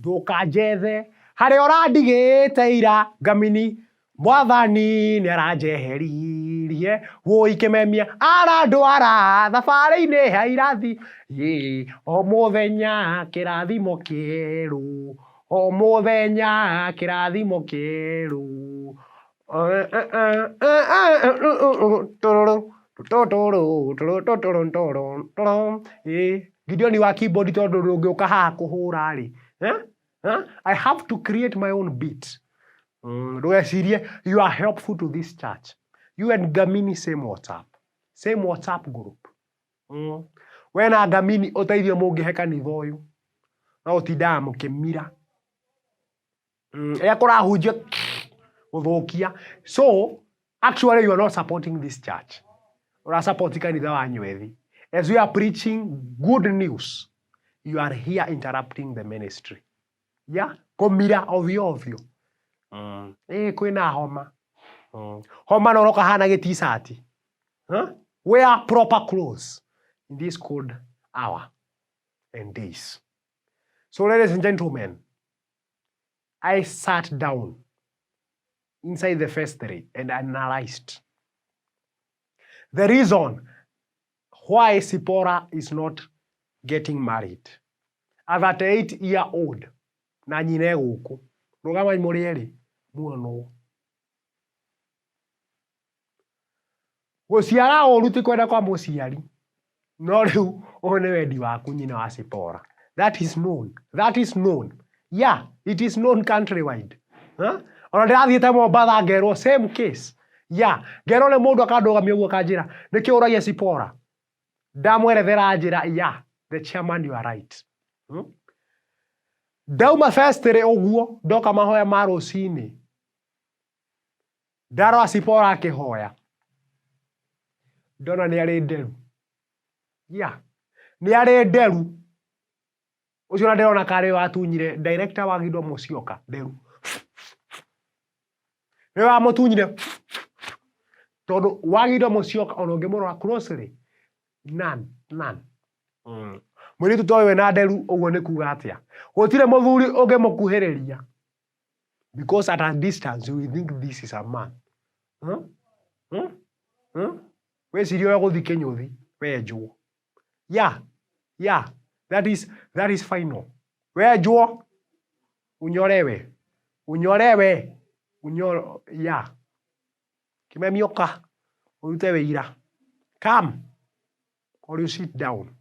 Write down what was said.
Ndũkanjethe harĩa ũrandigĩte ira ngamini Mwathani nĩ aranjeheririe wũi kĩmemia arandwara thabarĩ-inĩ ya irathi Ĩ, o mũthenya kĩrathimo kĩerũ o mũthenya kĩrathimo kĩerũ Gideon wa keyboard tondũ ndũngĩũka haha kũhũra rĩ eh? Eh? I have to create my own beat. Ndũgecirie you are helpful to this church. You and Gamini same WhatsApp. Same WhatsApp group. We na Gamini ũteithio mũngĩhe kanitha ũyũ. No ũtindaga mũkĩmira. Rĩrĩa kũrahunjio gũthũkia. So actually you are not supporting this church. Ũra support kanitha wa Nywethi. As we are preaching good news, you are here interrupting the ministry. Yeah, kũmira ovyo ovyo. Ĩ kwĩna homa. Homa no ũroka hana gĩticati. Huh? Wear proper clothes in this cold hour and days. So ladies and gentlemen, I sat down inside the vestry and analyzed the reason why Sipora is not getting married. A 38 year old na nyina e gũkũ rũgamai mũrĩ erĩ muonwo Gũciara ũru ti kwenda kwa mũciari, no rĩu ũyũ nĩ wendi waku nyina wa Zipporah. That is known. That is known. Yeah, it is known countrywide. Huh? Ona ndĩrathiĩte Mombatha ngerwo same case. Yeah, ngerwo nĩ mũndũ akandũgamia ũguo akanjĩra nĩkĩ ũragia Zipporah? Ndamwerethera njĩra, yeah, the chairman you are right. Ndauma vestry ũguo ndoka mahoya ma rũcinĩ Ndarora Zipporah akĩhoya, ndona nĩ arĩ nderu. Yeah, nĩ arĩ nderu. Ũcio ona ndĩrona karĩ watunyire director wa Gido Musyoka nderu. Nĩwe wamũtunyire tondũ Wagindo Musyoka ona ũngĩmũrora closely none, none. Mũirĩtu ta ũyũ wĩna nderu ũguo nĩ kuga atĩa? Gũtirĩ mũthuri ũngĩmũkuhĩrĩria. Because at a distance you will think this is a man. Huh? Huh? Huh? Wĩcirie ũrĩa gũthi kĩnyũthi wenjwo. Yeah. Yeah. That is final. Wenjwo unyorewe. Unyorewe. Unyoro yeah. Kimemioka urute wĩira. Come or you sit down.